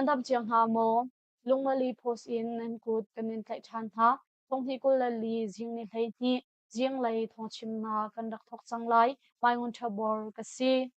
Nan dam cio hna maw? Lungmali post in nan kut kan in tlaih ṭhan hna. Thonghnih 24 zing ni 12 zinglei thawngchimnak kan rak thawk cang lai. Mai Ngun Ṭha Bor ka si.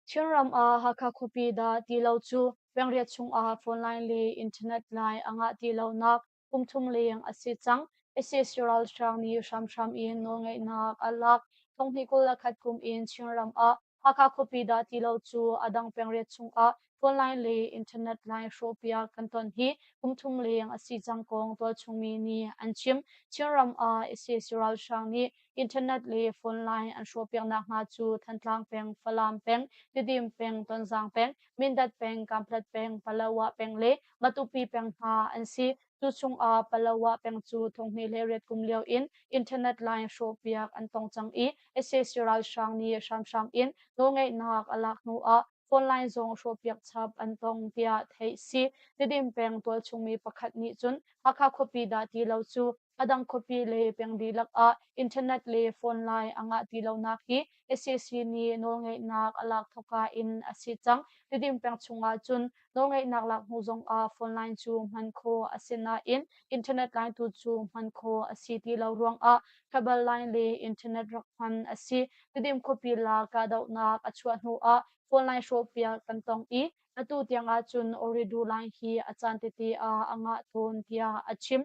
Chinram ah Hakha khuapi dah ti lo cu pengriat chungah phone line le internet line a ngah ti lonak kum thum leng a si cang. Sac ralhrang nih hramhram in nawlngeihnak a lak. Thonghnih 21 kum in Chinram ah Hakha khuapi dah ti lo cu a dang pengriat chungah phone line le internet line hrawhpiak kan ton hi kum thum leng a si cang kong tualchungmi nih an chim. Chinram ah sac ralhrang nih internet le phone line an hrawhpiaknak hna cu Thantlang peng, Falam peng, Tidim peng, Tonzang peng, Mindat peng, Kanpetlet peng, Palawa peng le Matupi peng hna an si. Cu chungah Palawa peng cu 2008 kum lio in internet line hrawhpiak an tong cang i sac ralhrang nih hramhram in nawlngeihnak a lak hnu ah phone line zong hrawhpiak chap an tong tiah theih si. Tidim peng tualchungmi pakhat nih cun Hakha khuapi dah ti lo cu a dang khuapi le peng dihlak ah internet le phone line a ngah ti lonak hi sac nih nawlngeihnak a lak thawkka in a si cang. Tidim peng chungah cun nawlngeihnak lak hnu zongah phone line cu hman khawh a si nain internet line tu cu hman khawh a si ti lo ruangah cable line le internet rak hman a si. Tidim khuapi la kahdohnak a chuah hnu ah phone line hrawhpiak kan tong i atu tiang ahcun Ooredoo line hi a caan tete ah a ngah tawn tiah a chim.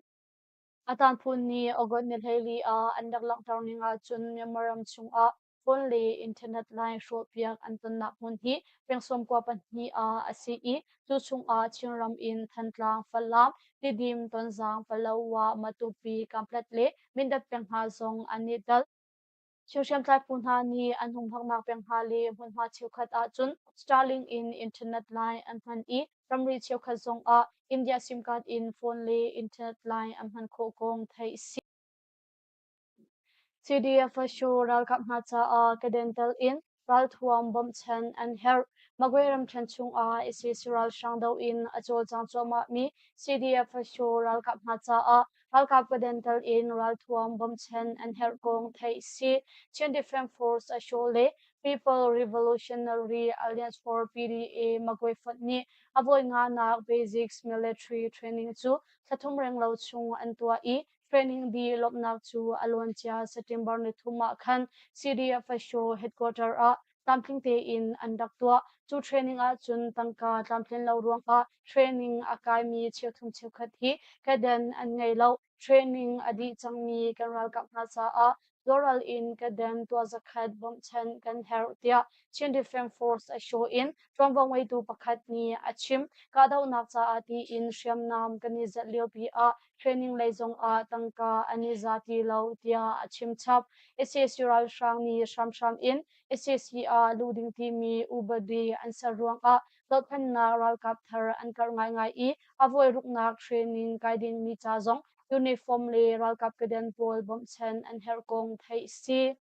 A tanphun nih August ni 14 ah an rak langhter ning ahcun Myanmar ram chungah phone le internet line hrawhpiak an tonnak hmun hi peng 92 ah a si i cu chungah Chinram in Thantlang, Falam, Tidim, Tonzang, Palawa, Matupi, Kanpetlet le Mindat peng hna zong an i tel. Chin hriamtlai phu hna nih an humhaknak peng hna le hmunhma cheukhat ahcun Starlink in internet line an hman i ramri cheukhat zongah India SIM card in phone le internet line an hman khawh kong theih a si. CDF Asho ralkap hna caah kedental in ralthuam bawmhchanh an herh. Magwe ramṭhen chungah sac ralhrang doh in a cawlcang cuahmahmi CDF Asho ralkap hna caah ralkap kedental in ralthuam bawmhchanh an herh kong theih si. Chin Defense Force Asho le People Revolutionary Alliance for PDA Magwe fonh nih a voi nganak Basics Military Training cu thla thum renglo chung an tuah i Training dih lawmhnak cu a luancia September ni thum ah khan CDF Asho headquarter ah tlamtling tein an rak tuah. Cu training ahcun tangka tlamtlin lo ruangah training a kaimi cheuthum cheukhat hi kedan an ngei lo. Training a dih cangmi kan ralkap hna caah doral in kedan tuah zakhat bawmhchanh kan herh tiah Chin Defense Force Asho in ṭuanvo ngeitu pakhat nih a chim. Kahdohnak caah tiin hriamnam kan i zalh liopi ah training lei zongah tangka an i za ti lo tiah a chim chap. Sac ralhrang nih hramhram in sac ah luh ding timi upadi an ser ruangah dohthlennak ralkap thar an karh ngaingai i a voi ruknak training kai dingmi ca zong uniform le ralkap keden pawl bawmhchanh an herh kong theih si.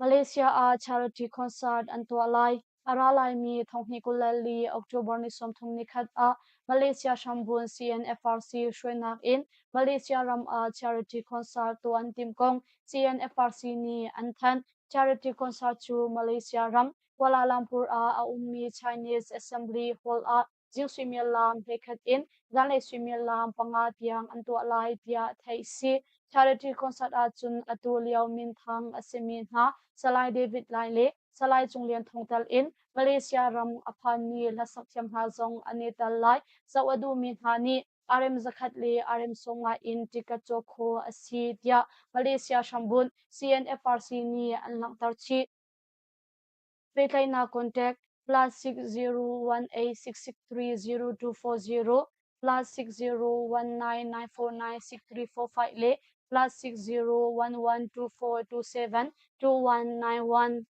Malaysia ah charity concert an tuah lai. A ra laimi 2024 October ni 31 ah Malaysia hrambun CNFRC hruainak in Malaysia ram ah charity concert tuah an timh kong CNFRC nih an thanh. Charity concert cu Malaysia ram Kuala Lumpur ah a ummi Chinese Assembly Hall ah zing suimilam 11 in zanlei suimilam 5 tiang an tuah lai tiah theih si. Charity concert ahcun atu lio minthang a simi hna Salai David Lai le Salai Cung Lian Thawng tel in Malaysia ram a phanmi hlasak thiam hna zong an i tel lai. Zoh a duhmi hna nih RM 100 le RM 50 in ticket cawk khawh a si tiah Malaysia hrambunh CNFRC nih an langhter chih. Pehtlaihnak contact +6018 663 0240, +60 19 949 6345 le +60 11 2427 2191.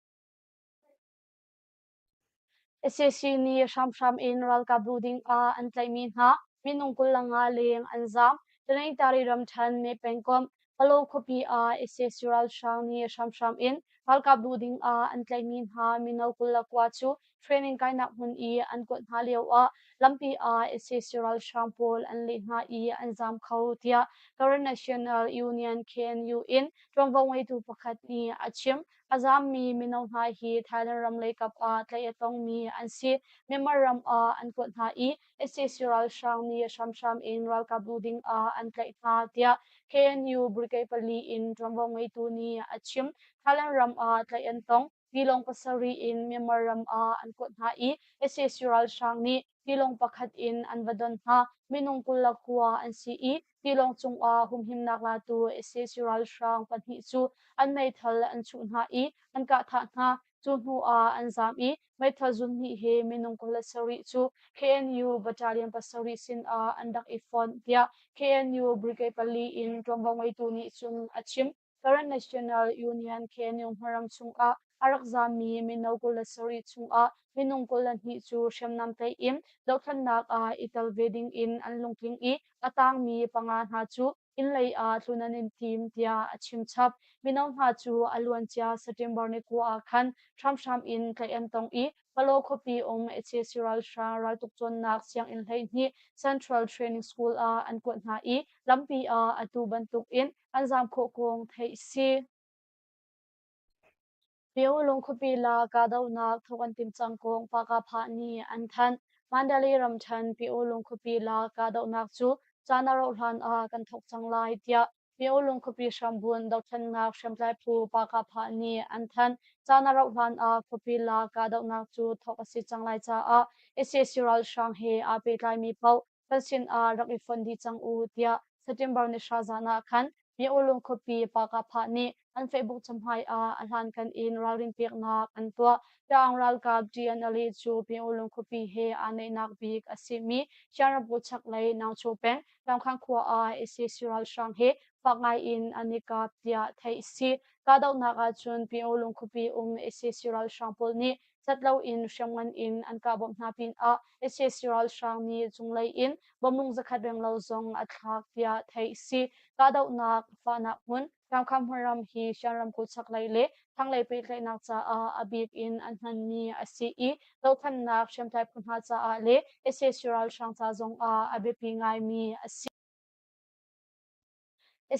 Sac nih hramhram in ralkap bu ding ah an tlaihmi hna minung 25 leng an zaam. Taningtari ramṭhen Meh pengkomh. Palaw khuapi ah sac ralhrang nih hramhram in ralkap luh ding ah an tlaihmi hna mino 29 cu training kainak hmun i an kuat hna lio ah lampi ah sac ralhrang pawl an leh hna i an zaam kho tiah Karen National Union KNU in ṭuanvo ngeitu pakhat nih a chim. A zaammi mino hna hi Thailand ram leikap ah tlaih a tongmi an si. Myanmar ram ah an kuat hna i sac ralhrang nih hramhram in ralkap lu ding ah an tlaih hna tiah KNU Brigade pali in ṭuanvo ngeitu nih a chim. Thailand ram ah tlaih an tong. Tilawng pasarih in Myanmar ram ah an kuat hna i sac ralhrang nih tilawng pakhat in an va don hna. Minung 29 an si i tilawng cungah humhimnak latu sac ralhrang pahnih cu an meithal an chuh hna i an kahthah hna. Cu hnu ah an zaam i meithal zunhnih he minung 27 cu KNU Battalion pasarih sinah an rak i fonh tiah KNU Brigade pali in ṭuanvo ngeitu nih cun a chim. Karen National Union KNU hmaram chungah a rak zaammi mino 27 chungah minung 22 cu hriamnam tlaih in dohthlennak ah i tel ve ding in an lungtling i a tangmi panga hna cu inn lei ah tlun an in tim tiah a chim chap. Mino hna cu a luancia September ni kua ah khan hramhram in tlaih an tong i Palaw khuapi um sac ralhrang raltuk cawnnak sianginn 12 Central Training School ah an kuat hna i lampi ah atu bantuk in an zaam khawh kong theih si. Pyongyang khuapi la kahdohnak thawk an timh cang kong Pahkahphah nih an thanh. Mandalay ramṭhen Pyongyang khuapi la kahdohnak cu caan a rauh hlan ah kan thawk cang lai tiah Pyongyang khuapi hrambunh dothlennak hriamtlai phu Pahkahphah nih an thanh. Caan a rauh hlan ah khuapi la kahdohnak cu thawk a si cang lai caah sac ralhrang he aa pehtlaimi paoh kan sinah rak i fonh dih cang u tiah September ni hra zan ah khan Myeolung khuapi Pahkahphah nih an Facebook cahmai ah a hlankan in ralrin peknak an tuah. Ta'ang ralkap TNLA cu Myeolung khuapi he aa naihnak bik a simi Shan ramkulh chaklei Naungcho peng Lamkhang khua ah sac ralhrang he fak ngai in an i kap tiah theih a si. Kahdohnak ahcun Myeolung khuapi um sac ralhrang pawl nih cat loin hriamngan in an kah bawmh hna pinah sac ralhrang nih cunglei in bomrung zakhat renglo zong a thlak tiah theih a si. Kahdohnak fahnak hmun Tlangkham hmunram hi Shan ramkulh chaklei le thlanglei pehtlaihnak caah a bik in an hmanmi a si i dohthlennak hriamtlai phu hna caah le sac ralhrang ca zongah a biapi ngaimi a si.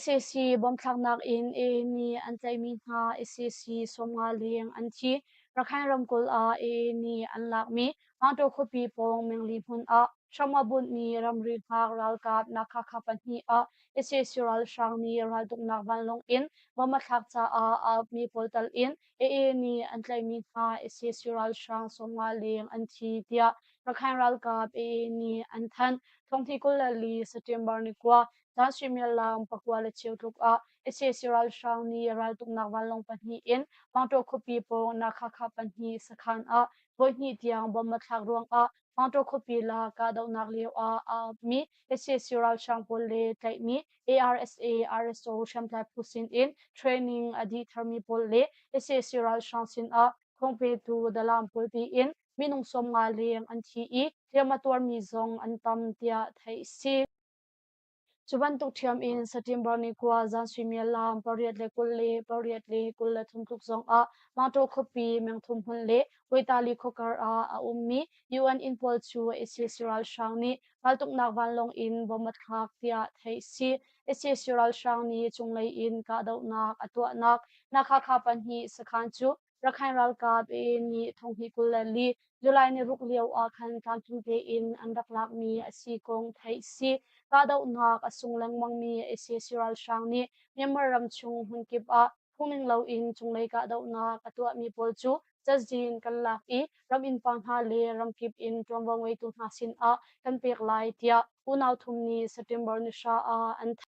Sac bomthlaknak in AA nih an tlaihmi hna sac 50 leng an thi. Rakhine ramkulh ah AA nih an lakmi Mangtaw khuapi pawng Mengli hmun ah hram a bunhmi ramri hngak ralkap Nakhakha pahnih ah sac ralhrang nih raltuknak vanlawng in bom a thlak caah a aupmi pawl tal in AA nih an tlaihmi hna sac ralhrang 50 leng an thi tiah Rakhine ralkap AA nih an thanh. Thonghnih 24 September ni kua Caan suimilam pakua le cheu tluk ah sac ralhrang nih raltuknak vanlawng pahnih in Mangtaw khuapi pawng Nakhakha pahnih sakhan ah voihnih tiang bomb a thlak ruangah Mangtaw khuapi la kahdohnak lio ah a aupmi sac ralhrang pawl le tlaihmi ARSA RSO hriamtlai phu sin in training a dih tharmi pawl le sac ralhrang sin ah thawngpetu dalam pawl tiin minung 50 leng an thi i hliam a tuarmi zong an tam tiah theih a si. Cu bantuk ṭhiam in September ni kua zan suimilam pariat le 20 le pariat le 23 tluk zongah Mangtaw khuapi mengthum hmun le Waitali khuakar ah a ummi UN inn pawl cu sac ralhrang nih raltuknak vanlawng in bomb a thlak tiah theih a si. Sac ralhrang nih cunglei in kahdohnak a tuahnak Nakhakha pahnih sakhan cu Rakhine ralkap AA nih thonghnih 24 July ni ruk lio ah khan tlamtling tein an rak lakmi a si kong theih si. Kahdohnak a sung lengmangmi sac ralhrang nih Myanmar ram chung hmunkip ah phungning loin cunglei kahdohnak a tuahmi pawl cu cazin kan lak i ram innpa hna le ramkip in ṭuanvo ngeitu hna sinah kan pek lai tiah unau thum nih September ni hra ah an thanh.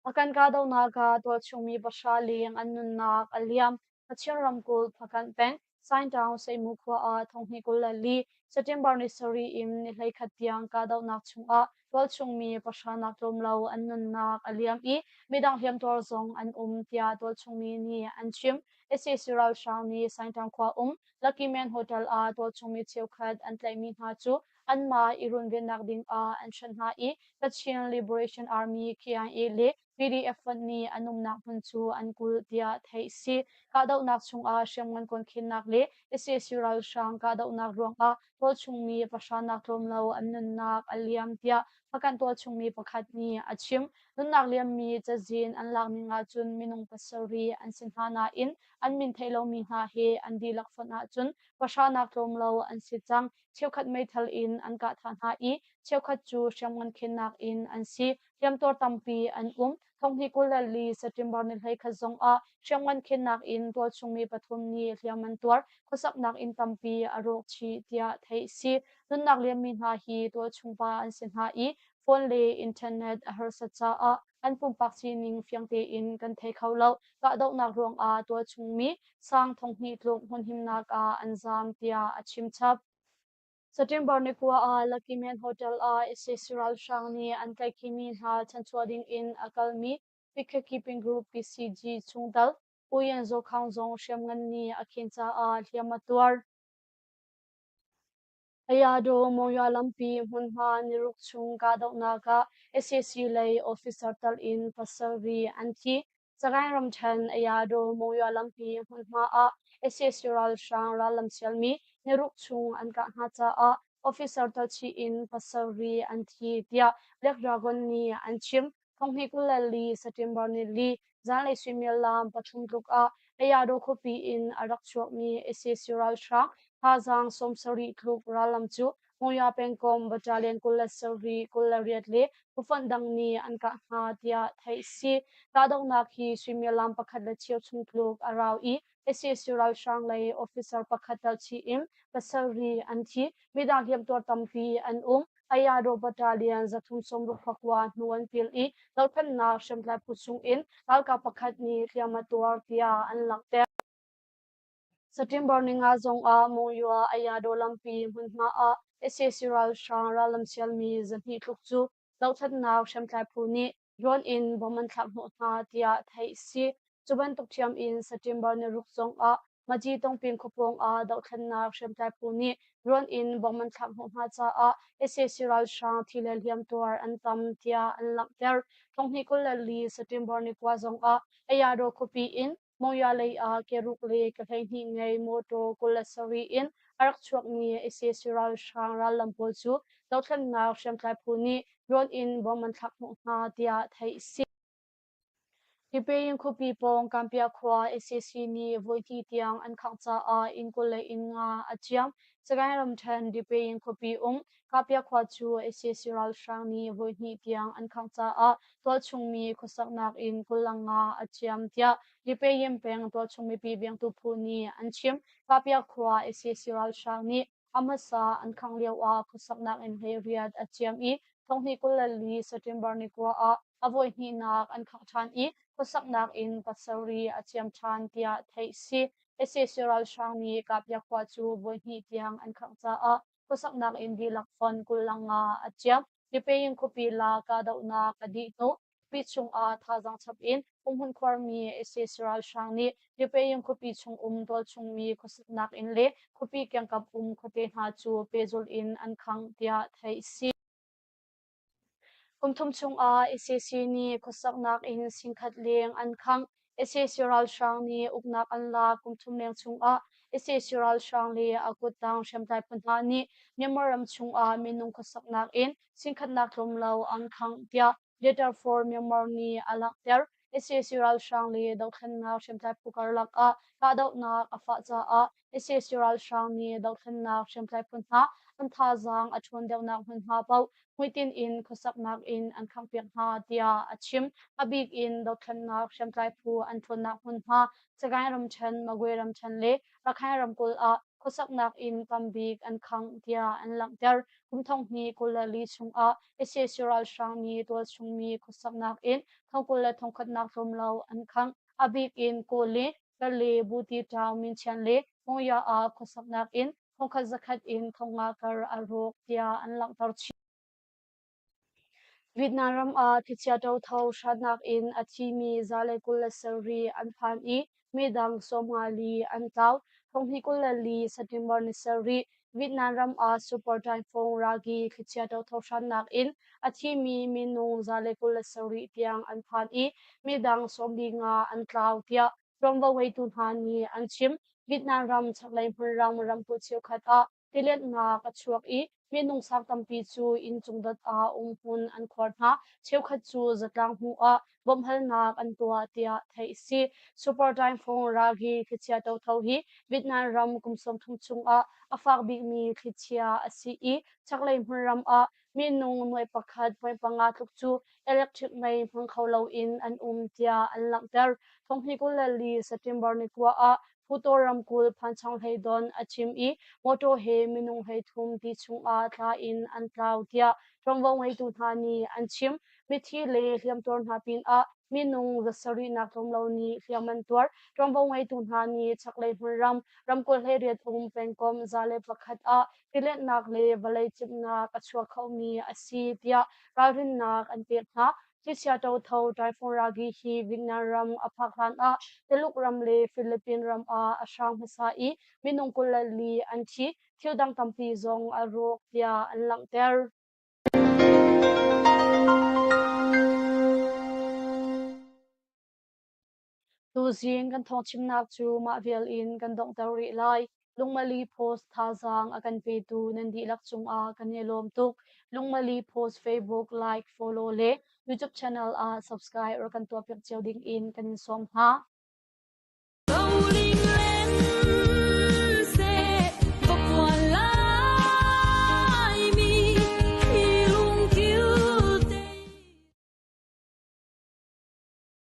Hpakant kahdohnak ah tualchungmi pahra leng an nunnak a liam. Kachin ramkulh Hpakant peng Saingtaung Seimu khua ah thonghnih 24 September ni sarih in ni 11 tiang kahdohnak chungah tualchungmi pahra nak tlawm lo an nunnak a liam i midang hliamtuar zong an um tiah tualchungmi nih an chim. Sac ralhrang nih Saingtaung khua um Lucky Man Hotel ah tualchungmi cheukhat an tlaihmi hna cu anmah i runvennak ding ah an hranh hna i Kachin Liberation Army KIA le PDF fonh nih an umnak hmun cu an kulh tiah theih si. Kahdohnak chungah hriamngan kawnkhennak le sac ralhrang kahdohnak ruangah tualchung mi pahra nak tlawm lo an nunnak a liam tiah Hpakant tualchung mi pakhat nih a chim. Nunnak liammi cazin an lak ning ahcun minung pasarih an si hna nain an min theih lomi hna he an dihlak fonh ahcun pahra nak tlawm lo an si cang. Cheukhat meithal in an kah thah hna i cheukhat cu hriamngan khennak in an si. Hliamtuar tampi an um. Thonghnih 24 September ni 11 zong ah hriamngan khennak in tualchung mi pathum nih hliam an tuar. Khuasaknak inn tampi a rawk chih tiah theih si. Nunnak liammi hna hi tualchung pa an si hna i phone le internet a harsat caah an pumpak sining fiang tein kan thei kho lo. Kahdohnak ruangah tualchung mi sang thonghnih tluk hmunhimnak ah an zaam tiah a chim chap. September ni kua ah Lucky Man Hotel ah sac ralhrang nih an tlaihkhimi hna chanchuah ding in a kalmi Peacekeeping Group PCG chungtel U Yan Zaw Khaung zong hriamngan nih a khen caah hliam a tuar. Ayadaw Monywa lampi hmunhma niruk chung kahdohnak ah sac lei officer tal in pasarih an thi. Sagaing ramṭhen Ayadaw Monywa lampi hmunhma ah sac ralhrang rallam sialmi niruk chung an kah hna caah officer talchih in pasarih an thi tiah Black Dragon nih an chim. Thonghnih 24 September nili zanlei suimilam pathum tluk ah Ayadaw khuapi in a rak chuakmi sac ralhrang thazaang 70 tluk rallam cu Monywa pengkomh battalion 27 28 le phufonh dang nih an kah hna tiah theih a si. Kahdohnak hi suimilam pakhat le cheu chung tluk a rau i sac ralhrang lei officer pakhat telchih in pasarih an thi. Midang hliamtuar tampi an um. Ayadaw Battalion 369 hnu an pil i dohthlennak hriamtlai phu chung in ralkap pakhat nih hliam a tuar tiah an langhter. September ninga zong ah Monywa Ayadaw lampi hmunhma ah sac ralhrang rallam sialmi 200 tluk cu dohthlennak hriamtlai phu nih drone in bomb an thlak hnawh hna tiah theih a si. Cu bantuk ṭhiam in September niruk zong ah Maji Tongping khuapawng ah dohthlennak hriamtlai phu nih drone in bomb an thlak hnawh hna caah sac ralhrang thi le hliamtuar an tam tiah an langhter. Thonghnih 24 September ni kua zong ah Ayadaw khuapi in Monywa lei ah keruk le ke 12 ngei mawṭaw 27 in a rak chuakmi sac ralhrang rallam pawl cu dohthlennak hriamtlai phu nih drone in bomb an thlak hnawh hna tiah theih a si. Tipeyin khuapi pawng Kampia khua sac nih voihnih tiang an khangh caah inn 25 a ciam. Sagaing ramṭhen Tipeyin khuapi um Kapia khua cu sac ralhrang nih voihnih tiang an khangh caah tualchung mi khuasaknak inn 25 a ciam tiah Tipeyin peng tualchung mipi vengtu phu nih an chim. Kapia khua sac ralhrang nih A hmasa an khangh lioah khuasaknak inn 18 a ciam i thonghnih 24 September ni kua ah a voihnihnak an khangh ṭhan i khuasaknak inn pasarih a ciam ṭhan tiah theih a si. Sac ralhrang nih Kapia khua cu voihnih tiang an khangh caah khuasaknak inn dihlak fon 25 a ciam. Tipeyin khuapi la kahdohnak a dih hnu Khuapi chungah thazaang chap in umhmun khuarmi sac ralhrang nih Tipeyin khuapi chung um tualchungmi khuasaknak inn le khuapi kiangkap um khuate hna cu pehzulh in an khangh tiah theih a si. Kum thum chungah sac nih khuasaknak inn singkhat leng an khangh. Sac ralhrang nih uknak an lak kum thum leng chungah sac ralhrang le a kuttang hriamtlai phu hna nih Myanmar ram chungah minung khuasaknak inn singkhatnak tlawm lo an khangh tiah Letter for Myanmar nih a langhter. Sac ralhrang le dothlennak hriamtlai phu karlak ah kahdohnak a fah caah sac ralhrang nih dothlennak hriamtlai phu hna an thazaang a ṭhawn deuhnak hmunhma paoh hmuitinh in khuasaknak in an khanghpiak hna tiah a chim. A bik in dothlennak hriamtlai phu an ṭhawnnak hmunhma Sagaing ramṭhen, Magwe ramṭhen le Rakhine ramkulh ah khuasaknak inn tambik an khangh tiah an langhter. Kum thonghnih 24 chungah sac ralhrang nih tualchungmi khuasaknak inn thong 21 nak tlawm lo an khangh. A bik in Kawl le Kale, Buti Ṭaung, Minchian le Mongya ah khuasaknak inn thongkhat zakhat in thongnga kar a rawk tiah an langhter chih. Vietnam ram ah thlichia ṭotho hrannak in a thimi 127 an phan i midang 54 an tlau. Thonghnih 24 September ni sarih Vietnam ram ah Super Typhoon Ragi thlichia ṭotho hrannak in a thimi minung 127 tiang an phan i midang 45 an tlau tiah ṭuanvo ngeitu hna nih an chim. Vietnam ram chaklei hmunram ramkulh cheukhat ah Tiletnak a chuak i minung sang tampi cu inn cung dot ah umhmun an khuar hna. Cheukhat cu zatlang hmuh ah bawmhhalnak an tuah tiah theih a si. Super Typhoon Ragi thlichia ṭotho hi Vietnam ram kum 30 chungah a fak bikmi thlichia a si i chaklei hmunram ah minung nuai pakhat point panga tluk cu electric mei hmang kho loin an um tiah an langhter. Thonghnih 24 September ni kua ah Phuto ramkulh Phanchang hleidon a chim i mawṭaw he minung 33 ti chungah tla in an tlau tiah ṭuanvo ngeitu hna nih an chim. Mithi le hliamtuar hna pinah minung zasarihnak tlawm lo nih hliam an tuar. Ṭuanvo ngeitu hna nih chaklei hmunram ramkulh 18 um pengkomh 101 ah tiletnak le vawlei cimhnak a chuak khomi a si tiah ralrinnak an pek hna. Thlichia ṭotho Typhoon Ragi hi Vietnam ram a phak hlanah Tuluk ram le Philippines ram ah a hrang hmasa i minung 24 an thi. Thil dang tampi zong a rawk tiah an langhter. Tuzing kan thawngchimnak cu mah vial in kan donghter rih lai. Lungmali Post thazaang a kan petu nan dihlak cungah kan i lawm tuk. Lungmali Post Facebook like, follow le YouTube channel ah subscribe rak kan tuahpiak cio ding in kan in sawm hna.